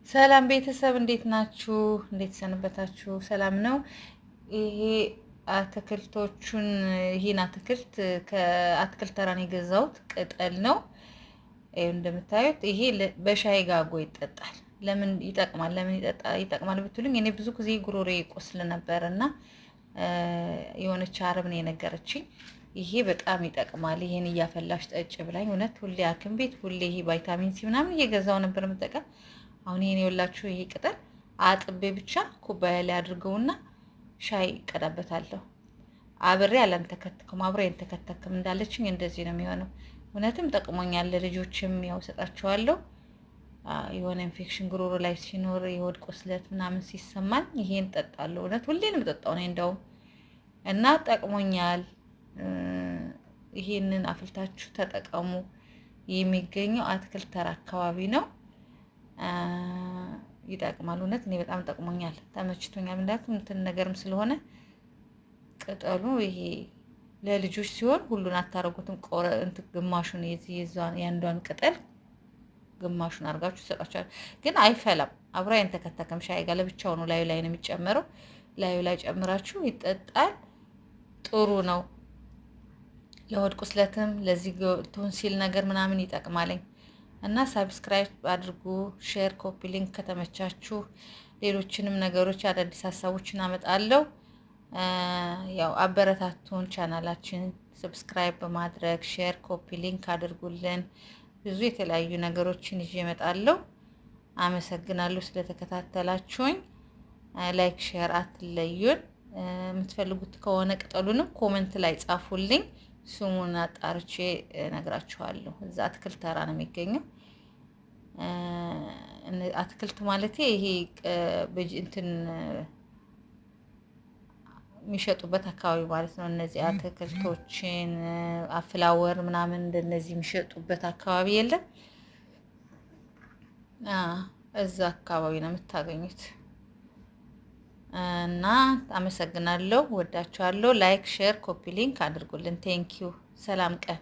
ሰላም ቤተሰብ፣ እንዴት ናችሁ? እንዴት ሰንበታችሁ? ሰላም ነው። ይሄ አትክልቶቹን፣ ይሄን አትክልት ከአትክልት ተራ ነው የገዛሁት። ቅጠል ነው። ይኸው እንደምታዩት ይሄ በሻይ ጋጎ ይጠጣል። ለምን ይጠቅማል? ለምን ይጠቅማል ብትሉኝ፣ እኔ ብዙ ጊዜ ጉሮሬ ይቆስል ነበር እና የሆነች አረብ ነው የነገረችኝ። ይሄ በጣም ይጠቅማል፣ ይሄን እያፈላሽ ጠጭ ብላኝ፣ እውነት ሁሌ ሐኪም ቤት ሁሌ ይሄ ቫይታሚን ሲ ምናምን እየገዛው ነበር የምጠቀም። አሁን ይሄን የወላችሁ ይሄ ቅጠል አጥቤ ብቻ ኩባያ ላይ አድርገውና ሻይ እቀዳበታለሁ። አብሬ አላንተከትኩም፣ አብሬ አንተከተክም እንዳለችኝ እንደዚህ ነው የሚሆነው። እውነትም ጠቅሞኛል። ለልጆችም ያው ሰጣቸዋለሁ። የሆነ ኢንፌክሽን ጉሮሮ ላይ ሲኖር፣ የሆድ ቁስለት ምናምን ሲሰማኝ ይሄን ጠጣለሁ። እውነት ሁሌ ነው የምጠጣው እኔ እንደውም፣ እና ጠቅሞኛል። ይሄንን አፍልታችሁ ተጠቀሙ። የሚገኘው አትክልት ተራ አካባቢ ነው። ይጠቅማል። እውነት እኔ በጣም ጠቅሞኛል፣ ተመችቶኛል። ምክንያቱም እንትን ነገርም ስለሆነ ቅጠሉ ይሄ ለልጆች ሲሆን ሁሉን አታረጉትም። ቆረ እንትን ግማሹን፣ የዚህ የአንዷን ቅጠል ግማሹን አድርጋችሁ ትሰጧቸዋል። ግን አይፈላም፣ አብሮ አይንተከተክም። ሻይ ጋር ለብቻው ነው፣ ላዩ ላይ ነው የሚጨመረው። ላዩ ላይ ጨምራችሁ ይጠጣል። ጥሩ ነው። ለሆድ ቁስለትም ለዚህ ቶንሲል ነገር ምናምን ይጠቅማለኝ። እና subscribe አድርጉ፣ share፣ copy link ከተመቻችሁ ሌሎችንም ነገሮች አዳዲስ ሀሳቦችን አመጣለሁ። ያው አበረታቱን። ቻናላችን subscribe በማድረግ share፣ copy link አድርጉልን። ብዙ የተለያዩ ነገሮችን ይዤ እመጣለሁ። አመሰግናለሁ ስለተከታተላችሁኝ። Like፣ share አትለዩን። የምትፈልጉት ከሆነ ቅጠሉንም comment ላይ ጻፉልኝ። ስሙን አጣርቼ እነግራችኋለሁ። እዛ አትክልት ተራ ነው የሚገኘው። አትክልት ማለት ይሄ እንትን የሚሸጡበት አካባቢ ማለት ነው። እነዚህ አትክልቶችን flower ምናምን እንደነዚህ የሚሸጡበት አካባቢ የለም፣ እዛ አካባቢ ነው የምታገኙት። እና አመሰግናለሁ፣ ወዳችኋለሁ። Like፣ share፣ copy link አድርጉልን። Thank you። ሰላም ቀን።